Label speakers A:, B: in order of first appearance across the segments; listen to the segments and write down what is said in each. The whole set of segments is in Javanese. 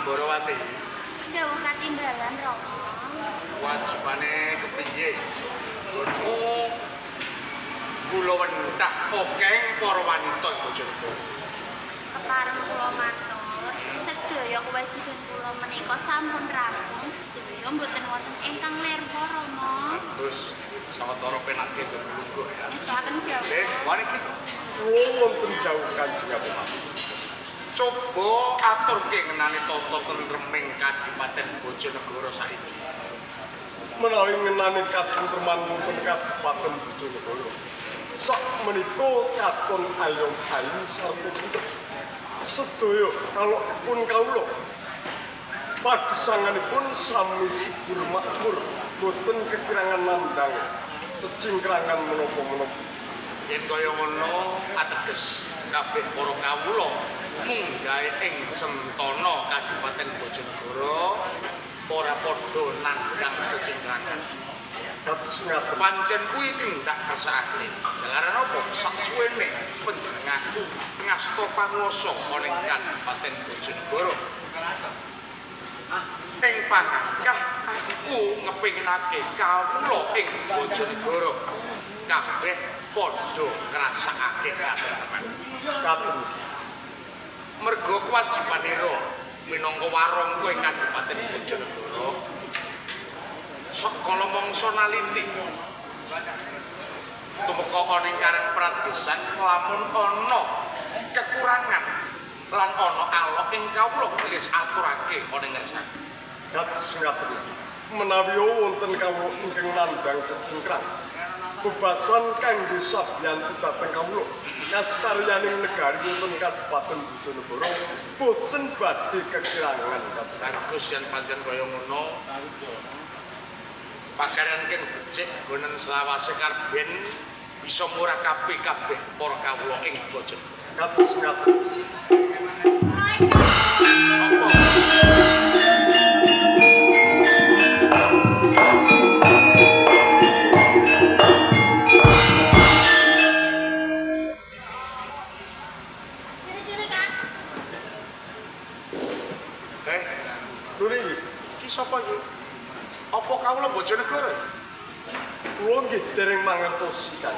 A: Ambarawati.
B: Dawuh katimbalan Rama.
A: Wajibane kepiye? Nggonmu kula wentah okeng para wanita Bojonegoro.
B: Kepareng kula matur, sedaya kewajiban kula menika sampun rampung sedaya mboten wonten ingkang lerwa Rama.
A: Bagus, sawetara penake nggon lungguh ya.
B: Boten jauh.
A: Wani gitu.
C: Kula wonten jauh Kanjeng Adipati.
A: Coba aturke ngenani tata tentreming Kadipaten Bojonegoro saiki.
C: Menawi ngenani katentreman wonten Kadipaten Bojonegoro. Sak menika katon ayom ayu sarta kinten. Sedaya kalokipun kawula pagesanganipun sami subur makmur, boten kekirangan nandhang cecingkrangan menapa-menapa.
A: Yen kaya ngono ateges kabeh para kawula munggahe ing sentana Kadipaten Bojonegoro ora padha nandhang cecingkrangan.
C: Kados ngaten.
A: Pancen kuwi kendak kersakake. Jalaran apa saksuwene panjenenganku ngasta panguwasa ana ing Kadipaten Bojonegoro. Ing pangangkah aku ngepinginake kawula ing Bojonegoro kabeh padha ngrasakake katentreman.
C: Katen.
A: Merga kewajibanira minangka warangka ing Kadipaten Bojonegoro sok kala mangsa naliti tumeka ana ing karang pradesan lamun ana kekurangan lan ana alok ing kawula gelis aturake ana ing ngersake.
C: Kados ngaten. Menawi wonten kawula ingkang nandhang cecingkrang, bebasan kangge sabiyantu dhateng kawula kaskaryaning negari wonten Kadipaten Bojonegoro boten badhe kekirangan.
A: Bagus yen pancen kaya ngono. Pakaryan keng becik gonen selawase karben bisa murakapi kabeh para kawula ing Bojonegoro.
C: Kados ngaten.
A: Sapa?
B: Kiri-kiri kan.
C: Lho
A: iki sapa iki? Apa kawula Bojonegoro?
C: Kula nggih dereng mangertosi kan.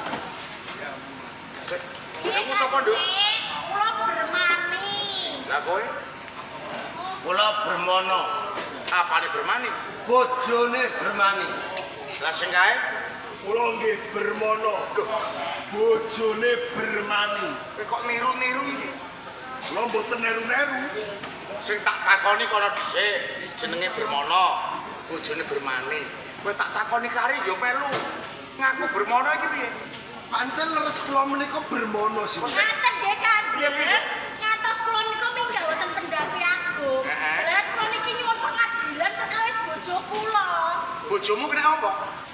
A: Jenengmu sapa, Nduk?
B: Kula Bermani.
A: Lah kowe?
D: Kula Bermono.
A: Apane Bermani?
D: Bojone Bermani.
A: Lah sing kae?
D: Kula nggih Bermono.
A: Lho,
D: bojone Bermani.
A: Kowe kok niru-niru iki?
D: Kula mboten neru-neru.
A: Sing tak takoni kono dhisik, jenenge Bermono, bojone Bermani. Kowe tak takoni kari ya melu. Ngaku Bermono iki piye?
D: Pancen leres kula menika Bermono sih.
B: Ngaten nggih Kanjeng. Ngantos kula nika minggah wonten Pendapi Agung. Lah kula niki nyuwun pengadilan perkawis bojo kula.
A: Bojomu kena apa?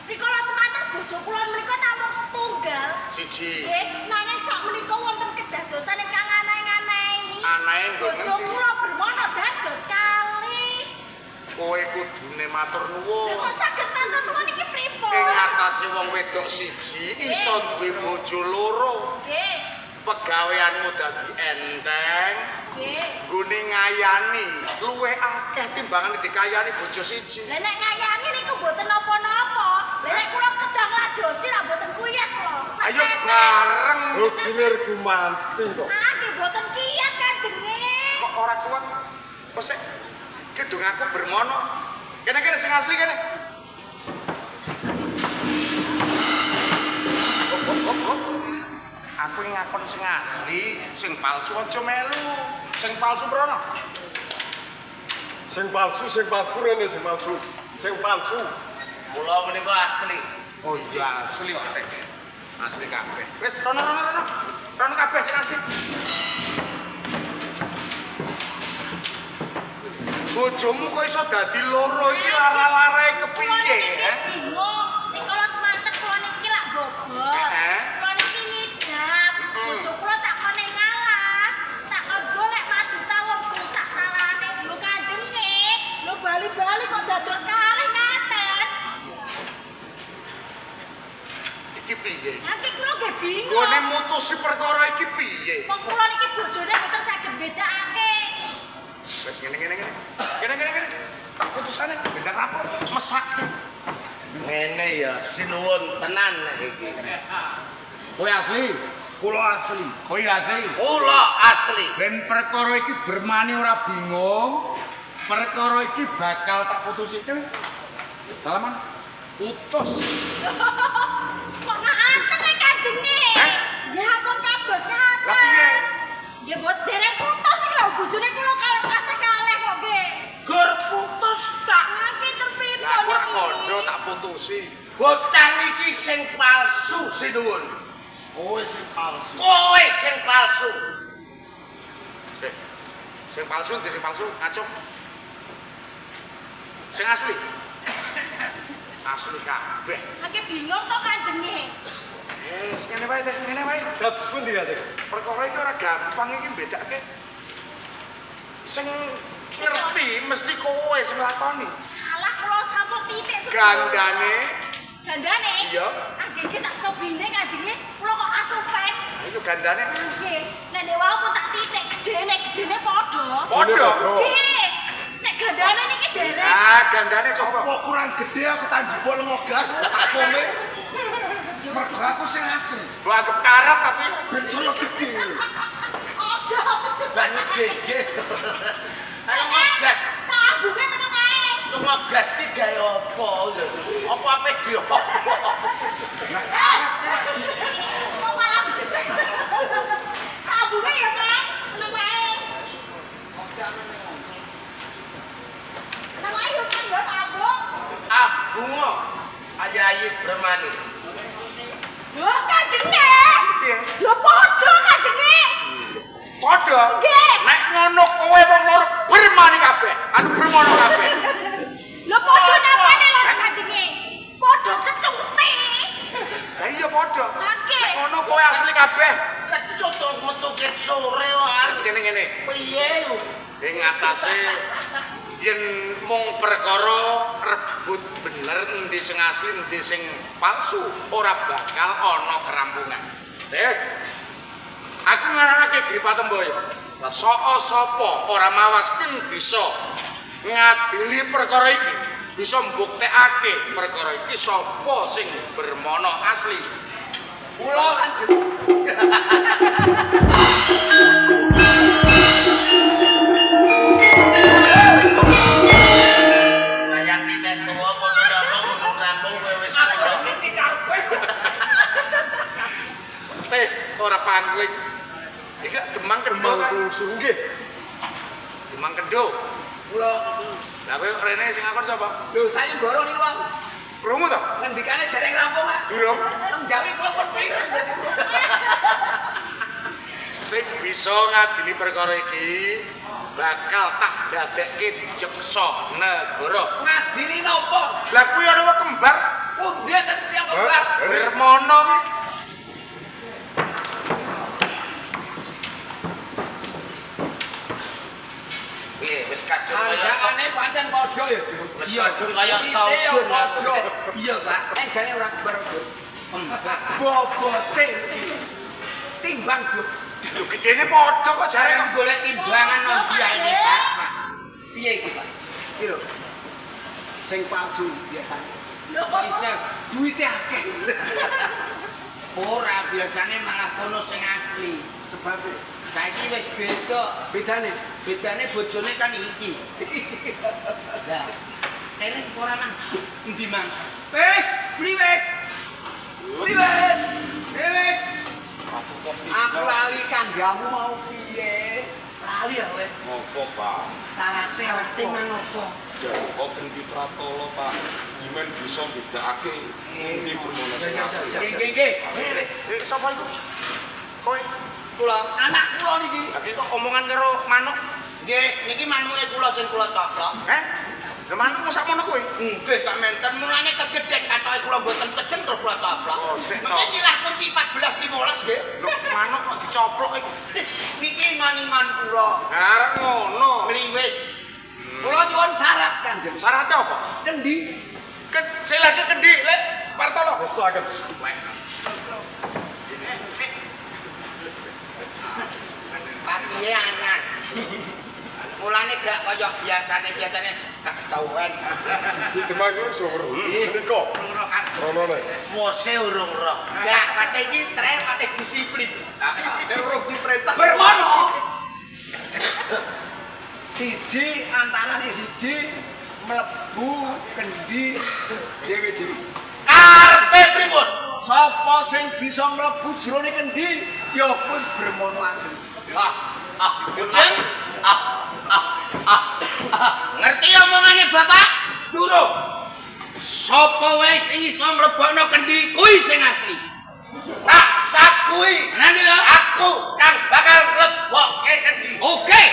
B: Rikala semanten bojo kula menika namung setunggal.
A: Siji.
B: Nggih, nanging sak menika wonten kedadosan ingkang aneh-anehi.
A: Anae nggon
B: bojo kula Bermono dados kalih.
A: Kowe kudune matur nuwun.
B: Kok saged matur nuwun iki pripun?
A: Ing atase wong wedok siji iso duwe bojo loro.
B: Nggih.
A: Pegaweanmu dadi enteng.
B: Nggih.
A: Nggone ngayani luwih akeh timbangane dikayani bojo siji.
B: Lah nek ngayani niku mboten napa-napa. Lah nek kula kedah ngladosi ra mboten kuyat kula.
A: Ayo bareng.
C: Lho gilir gumanti kok.
B: Ah nggih mboten kiyat kanjenge.
A: Kok ora kuat? Kok sik kedung aku Bermono. Kene-kene sing asli kene. Hop. Aku ngakon sing asli, sing palsu aja melu. Sing palsu mrono.
C: Sing palsu rene sing palsu. Sing palsu.
D: Kula menika asli.
A: Oh iya asli kok teh. Asli kabeh. Wis rono rono rono. Rono kabeh sing asli. Bojomu kok iso dadi loro iki lara-larae kepiye, he?
B: Bingung. Rikala semanten kula niki lak bobot.
A: Heeh.
B: Kula niki ngidap. Bojo kula tak kon ning alas, tak kon golek madu tawon gung sak talane. Lho kanjenge, lho bali-bali kok dados kalih ngaten.
A: Iki piye?
B: Nanti kula nggih bingung.
A: Nggone mutusi perkara iki piye?
B: Wong kula niki bojone mboten saged bedakake.
A: Wis ngene ngene ngene. Kene kene kene. Tak putusane ben rampung mesake.
E: Ngene ya sinuwun tenan nek iki.
A: Kowe asli.
D: Kula asli.
A: Kowe asli.
E: Kula asli.
A: Ben perkara iki Bermani ora bingung. Perkara iki bakal tak putusi. Salaman. Putus.
B: Kok ngaten rek kanjenge? Nggih ampun kados ngaten.
A: Lah piye?
B: Nggih mbok dereng putus niki lho bojone kula kalih tasih kalih kok nggih.
E: Gur putus tak.
B: Lah pinter pripun?
A: Lah aku ora kandha tak putusi.
E: Bocah iki sing palsu sinuwun.
D: Kowe sing palsu.
E: Kowe sing palsu.
A: Sing sing palsu ndi sing palsu? Ngacung. Sing asli. Asli kabeh.
B: Akeh bingung to kanjenge.
A: Wis ngene wae, ngene wae.
C: Dados pundi Kanjeng?
A: Perkara iki ora gampang iki mbedake. Sing ngerti mesti kowe sing nglakoni.
B: Alah kula sampun titik sedaya.
A: Gandane.
B: Gandane?
A: Iya.
B: Ah nggih tak cobine kanjenge, kula kok asupen.
A: Ayo gandane.
B: Nggih. Nek nek wau pun tak titik gedene, gedene padha.
A: Padha.
B: Nggih. Nek gandane niki dereng.
A: Ah, gandane coba.
D: Apa kurang gede aku tak njupuk lengo gas takone. Mergo aku sing asli.
A: Mbok anggap karat tapi
D: ben saya gede.
B: Aja kejet.
E: Banyu gege. Ayo ngegas.
B: Tak ambunge meneng ae.
E: Ngegas ki gawe apa lho? Apa ape diopo?
A: Lah karat ki ra di.
B: Kok malah bedhek. Tak ambunge ya, Kang. Meneng wae. Meneng wae yo Kang yo tak ambung.
E: Ambungo Ayayi Bermani.
B: Lho kanjenge.
A: Piye?
B: Lho padha kanjenge.
A: Padha.
B: Nggih.
A: Nek ngono kowe wong loro Bermani kabeh. Anu Bermono kabeh.
B: Lho padha napane lho kanjenge? Padha kecute.
A: Lah iya padha.
B: Nggih.
A: Nek ngono kowe asli kabeh.
E: Kecut to metu ket sore wae.
A: Wis ngene-ngene.
E: Piye?
A: Ing atase yen mung perkara rebut bener endi sing asli endi sing palsu ora bakal ana kerampungan. Aku ngaranake Giri Patemboyo. Saka sapa ora mawas ken bisa ngadili perkara iki, bisa mbuktekake perkara iki sapa sing Bermono asli.
F: Kula Kanjeng.
E: Wayang nek tuwa kono ngomong urung rampung kowe wis
F: Aku ngerti karepe.
A: Teh ora pangling. Iki Demang Kendo kan?
C: Nggih.
A: Demang Kendo.
F: Kula.
A: Lah kowe rene sing ngakon sapa?
F: Lho saya borong niku, Pak.
A: Krungu to?
F: Ngendikane dereng rampung, Pak.
A: Durung.
F: Teng Jawi kula pun pireng dadi kula.
A: Sing bisa ngadili perkara iki bakal tak dadekke jeksa negara.
F: Ngadili napa?
A: Lah kuwi ana kembar.
F: Pundi enten tiyang kembar?
A: Bermono kuwi.
E: Piye wis kadung kaya
F: Kandhane pancen padha ya, Duk.
E: Wis kadung kaya taudun
F: padha. Iya, Pak. Nek jane ora kembar, Duk.
E: Kembar.
F: Bobote timbang, Duk.
A: Lho gedene padha kok jare
F: kok golek timbangan nang ini, Pak. Pak. Piye iki, Pak? Iki lho. Sing palsu biasane.
B: Lho kok
F: iso duwite akeh. Ora biasane malah kono sing asli. Sebabe saiki wis beda. Bedane, bedane bojone kan iki. Lah, kene ora mang. Endi mang? Wis, beli wis. Beli wis. Wis. Aku lali kandhamu mau piye? Lali ya wis.
C: Ngopo, Pak?
F: Sarate mang opo?
C: Ya kok Kendi Pratolo, Pak. Gimana bisa mbedakake endi Bermono sing asli?
F: Nggih, nggih, nggih. Wis.
A: Sapa iku? Kowe
F: kula anak kula niki.
A: Lah kok omongan karo manuk?
E: Nggih, niki manuke kula sing kula coplok.
A: Heh? Lha manukmu sakmono kuwi?
E: Nggih, sakmenten mulane kegedhen kathoke kula mboten sedeng terus kula coplok.
A: Oh, sik to.
E: Mengke nyilah kunci 14 15 nggih.
A: Lho, manuk kok dicoplok iku?
E: Niki ngon-ngon kula.
A: Lah arek ngono.
E: Mliwis.
F: Kula nyuwun syarat, Kanjeng.
A: Syaratnya apa?
F: Kendi.
A: Silahke kendi, Lek. Partolo.
C: Wis tak.
E: Patiye anak.
F: Mulane gak kaya biasane-biasane kesuwen.
C: Iki Demang iku iso weruh. Nika. Rono le.
E: Wose urung roh.
F: Gak pate iki tre pate disiplin.
D: Nek urung diperintah.
A: Bermono. Siji antarane siji mlebu kendi dhewe-dhewe.
E: Karepe pripun?
A: Sapa sing bisa mlebu jerone kendi ya kuwi Bermono asli.
F: Bujeng. Ngerti omongane Bapak?
E: Durung.
F: Sapa wae sing iso mlebokno kendi kuwi sing asli.
E: Tak sakui.
F: Tenan ya?
E: Aku kang bakal mlebokke kendi.
F: Oke.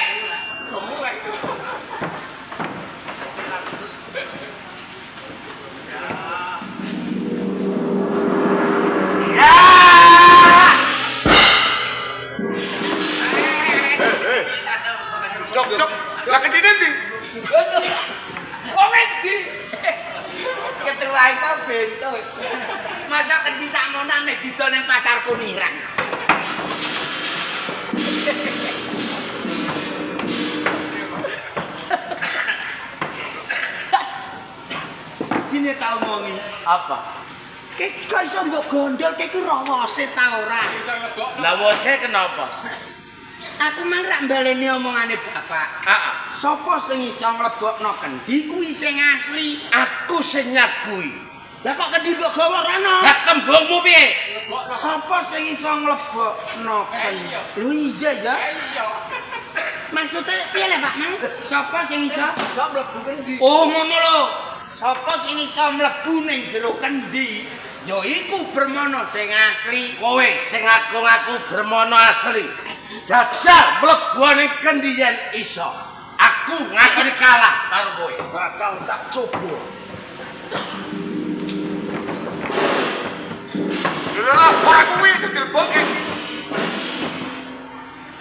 A: Jok jok. Lah kendine ndi?
F: Wong endi? Ketua itu bento. Masa kendi sakmono nek didol ning pasar Kuniran. Ini tak omongi.
E: Apa?
F: Ki kok iso mbok gondol ki ku rawose ta ora?
E: Lah wose kenapa?
F: Aku mang rak mbaleni omongane bapak.
E: Heeh.
F: Sapa sing iso mlebokno kendi kuwi sing asli?
E: Aku sing nyakui.
F: Lah kok kendi mbok gawa rono?
E: Lah tembungmu piye?
F: Sapa sing iso mlebokno kendi? Lho iya ya. Maksudnya piye lho Pak Mang? Sapa sing iso?
D: Iso mlebu kendi.
F: Oh ngono lho. Sapa sing iso mlebu ning jero kendi? Ya iku Bermono sing asli.
E: Kowe sing ngaku-ngaku Bermono asli. Jajal mlebu ning kendi yen iso. Aku ngakoni kalah karo kowe.
D: Bakal tak coba.
A: Lho lho, ora kuwi sing dilebokke.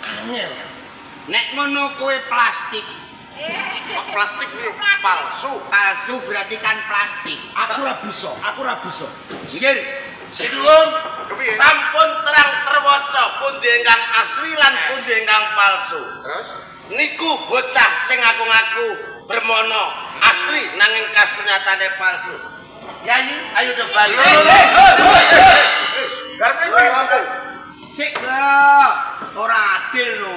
D: Angel.
F: Nek ngono kowe plastik.
A: Kok plastik nih palsu.
F: Palsu berarti kan plastik.
D: Aku ora bisa, aku ora bisa.
F: Nggih.
E: Sinuwun,
A: Kepiye?
E: sampun terang terwaca pundi ingkang asli lan pundi ingkang palsu.
A: Terus
E: Niku bocah sing ngaku-ngaku Bermono asli nanging kasunyatane palsu. Yayi, ayo do bali.
A: Garep iki.
F: Sik lho, ora adil lho.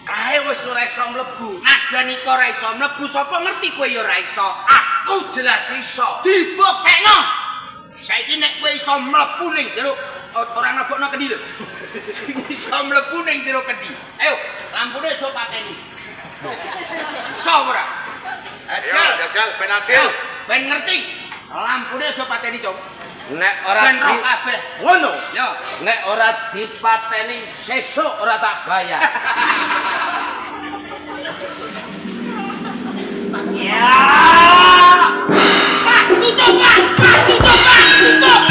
E: Kae wis ora iso mlebu.
F: Najan iko ora iso mlebu, sapa ngerti kowe ya ora iso.
E: Aku jelas iso.
F: Dibuktekno. Saiki nek kowe iso mlebu ning jero ora mlebokno kendi lho. Sing iso mlebu ning jero kendi. Ayo, lampune aja pateni. Iso ora?
A: Ayo
F: Jajal,
A: jajal ben adil.
F: Ben ngerti. Lampune aja pateni, Cok.
E: Nek ora
F: Ben roh kabeh.
E: Ngono.
F: Yo.
E: Nek ora dipateni sesuk ora tak bayar. Ya.
F: Pak, tutup, Pak. Pak, tutup, Pak. Tutup.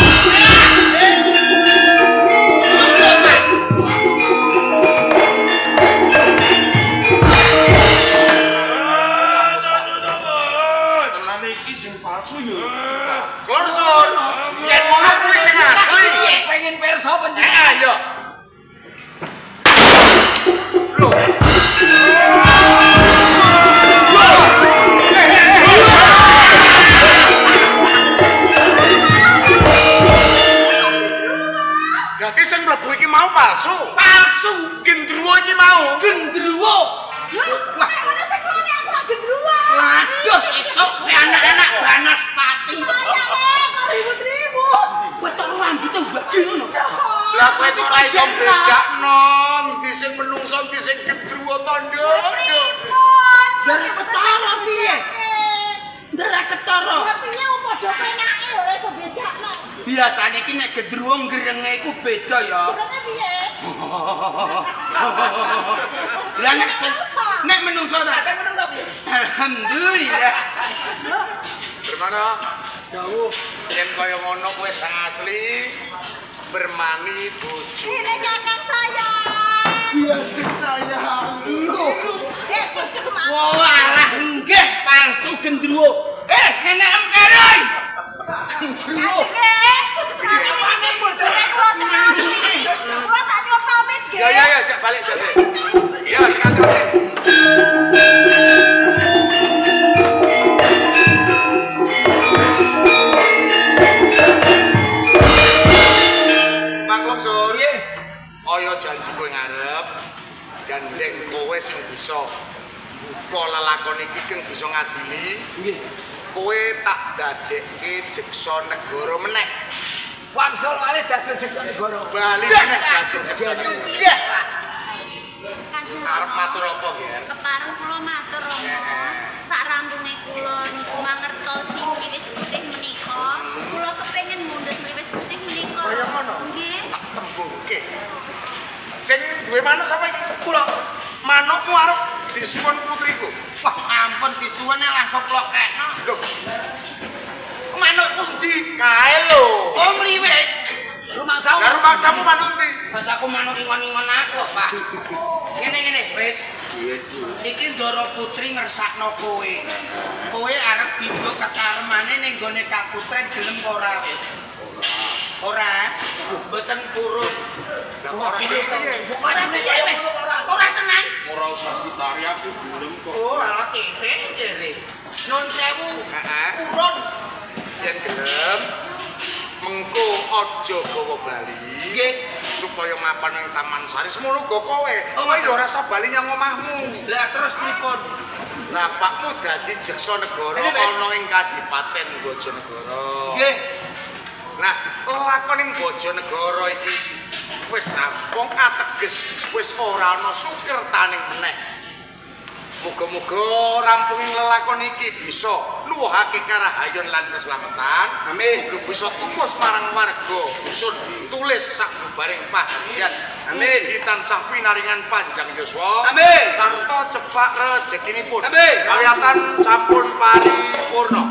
F: Tutup, Pak.
C: Tenan iki sing palsu ya.
A: Klonsor. Yen ngono kuwi sing asli.
F: Pengen pirsa panjenengan.
A: Ayo. Lho. Dadi sing mlebu iki mau palsu.
F: Palsu.
A: Gendruwo iki mau.
F: Gendruwo.
B: Wah, nek ono sing klone aku lak gendruwo.
F: Waduh, sesuk kowe anak-anak Banaspati.
B: Kaya kok ribut-ribut.
F: Kowe tok rambute mbagi ngono.
A: Lah kowe kok ora iso bedakno ndi sing menungso ndi sing gendruwo to, Nduk.
B: Pripun?
F: Lah ora ketara piye? Ora ketara.
B: Lah piye padha penake ora iso bedakno.
F: Biasane iki nek gendruwo ngrenge iku beda ya.
B: Ngrenge piye?
F: Lah nek sing nek menungso ta?
B: Nek menungso piye?
F: Alhamdulillah.
A: Bermana?
D: Jauh.
A: Yen kaya ngono kowe sang asli bermani bojo.
B: Ini kakak sayang.
D: Diajeng sayang. Lho.
B: Eh, bojo mas.
F: Walah nggih palsu gendruwo. Eh, nenek em karo. Gendruwo.
B: Sampeyan iki bojone kula sing asli. Kula tak nyuwun pamit nggih.
A: Ya ya ya, jak balik jak balik. Ya, sing ati-ati. bisa buka lelakon iki keng bisa ngadili.
F: Nggih.
A: Kowe tak dadekke jeksa negara meneh.
F: Wangsul malih dados jeksa negara.
A: Bali meneh dados jeksa negara.
F: Nggih, Pak.
B: Kanjeng
A: Arep
B: Rama.
A: matur apa, Ger?
B: Kepareng kula matur Rama. Sak rampunge kula niku mangertosi mliwis putih menika. Kula kepengin mundhut mliwis putih menika.
A: Kaya ngono?
B: Nggih.
A: Tak tembungke. Sing duwe manuk sapa iki? Kula. Manukmu arep disuwun putriku.
E: Wah, ampun disuwun langsung plokekno.
A: Lho,
E: Manuk pundi?
A: kae lho.
E: Oh, mliwis.
F: Rumangsamu.
A: Lah rumangsamu manuk ndi?
F: Pas aku manuk ingon-ingon aku, Pak.
E: Ngene-ngene, wis. Iki Ndara Putri ngersakno kowe. Kowe arep diduk kekaremane ning gone kaputren gelem apa ora wis? Ora. Mboten purun.
A: Lah kok ora piye?
E: Ora piye wis? Ora tenan.
C: Ora usah ditari aku gelem kok.
E: Oh, alah kere kere. Nun sewu.
A: Heeh.
E: Purun.
A: Yen gelem mengko aja gawa bali.
E: Nggih.
A: Supaya mapan ning Taman Sari semono uga kowe. Kowe ya ora usah bali nyang omahmu.
E: Lah terus pripun?
A: Bapakmu dadi jeksa negara
E: Ini, wis.
A: ana ing Kadipaten Bojonegoro.
E: Nggih.
A: Nah, lelakon ing Bojonegoro iki wis rampung ateges wis ora ana sukertaning meneh. Muga-muga rampunging lelakon iki bisa nuwuhake karahayon lan keslametan.
E: Amin.
A: Muga bisa tumus marang warga dusun tulis sak bubaring pahargyan.
E: Amin.
A: Mugi tansah pinaringan panjang yuswa.
E: Amin.
A: Sarta cepak rejekinipun.
E: Amin.
A: Kawiyatan sampun paripurna.